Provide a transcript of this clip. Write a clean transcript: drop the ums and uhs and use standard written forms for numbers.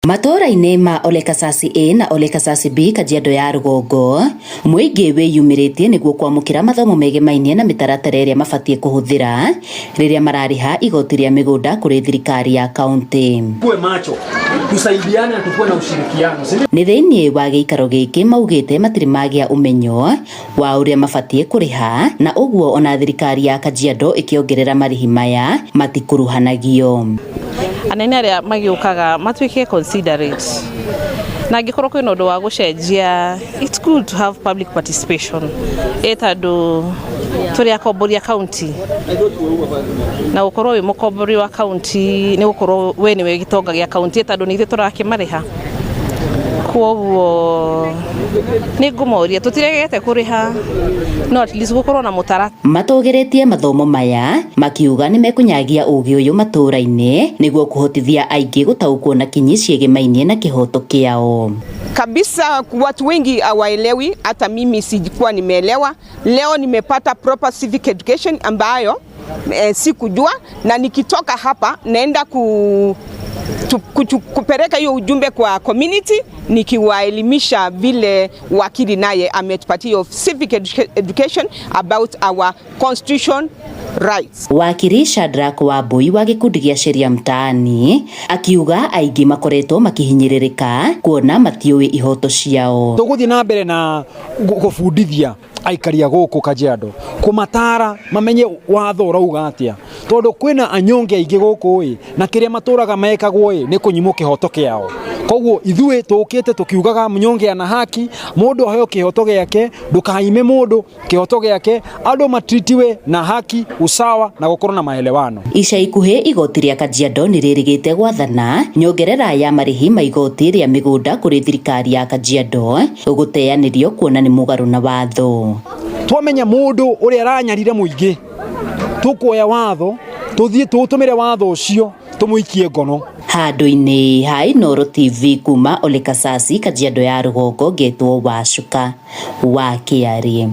Matũũra-inĩ ma Ole Kasasi A na Ole Kasasi B Kajiado ya rũgongo, mũingĩ wĩyumĩrĩtie nĩguo kwamũkĩra mathomo megemainie na mĩtaratara ĩrĩa mabatiĩ kũhũthĩra rĩrĩa mararĩha igoti rĩa mĩgũnda kũrĩ thirikari ya kaunti. Tuwe macho, tusaidiane na tukuwe na ushirikiano, si ndio? Nĩ thĩinĩ wa gĩikaro gĩkĩ maugĩte matirĩ magĩa ũmenyo wa ũrĩa mabatiĩ kũrĩha na ũguo ona thirikari ya Kajiado ĩkĩongerera marĩhi maya matikuruhanagio. Anene arĩa magĩũkaga matuĩke considerate, na angĩkorwo kwĩna ũndũ wa gũcenjia, it's good to have public participation, ĩ tondũ tũrĩ akombori a county, na gũkorwo wĩ mũkombori wa county nĩ gũkorwo we nĩwe gĩtonga gĩa county, tondũ nĩ ithuĩ tũrakĩmarĩha. Koguo nĩ ngũmoria, tũtiregete kũrĩha, no at least gũkorwo na mũtaratara. Matũgĩrĩtie mathomo maya makiuga nĩ mekũnyagia ũgĩ ũyũ matũũra-inĩ nĩguo kũhotithia aingĩ gũtaũkwo na kinyi ciĩgĩmainie na kĩhoto kĩao. Kabisa watu wengi hawaelewi, hata mimi sikuwa nimeelewa. Leo nimepata proper civic education ambayo sikujua, na nikitoka hapa naenda kupeleka hiyo ujumbe kwa community nikiwaelimisha vile wakili naye ametupatia hiyo civic education about our constitution rights. Wakiri Shadrack Wambui wa gĩkundi gĩa Sheria Mtaani akiuga aingĩ makoretwo makihinyĩrĩrĩka kuona matiũĩ ihoto ciao. Tũgũthiĩ na mbere na gũbundithia aikari a gũkũ Kajiado, kũmatara mamenye watho ũrauga atĩa, tondũ kwĩna anyonge aingĩ gũkũ ĩ, na kĩrĩa matũraga mekagwo ĩ nĩ kũnyimwo kĩhoto kĩao. Koguo ithuĩ tũkĩte tũkiugaga mnyonge ana haki, mũndũ aheo kĩhoto gĩake, ndũkaime mũndũ kĩhoto gĩake, andũ matritiwe na haki, usawa na gũkorwo na maelewano. Ica ikuhĩ igoti rĩa Kajiado nĩ rĩrĩgĩte gwathana nyongerera ya marĩhi ma igoti rĩa mĩgũnda kũrĩ thirikari ya Kajiado gũteanĩrio kuona nĩ mũgarũ na watho. Twamenya mũndũ ũrĩa aranyarire mũingĩ, tũkuoya watho tũthiĩ tũtũmĩre watho ũcio tũmũikie ngono. Handũ-inĩ ha Inooro TV kuma Ole Kasasi, Kajiado ya rũgongo, ngetwo Wacuka wa Kĩarĩ.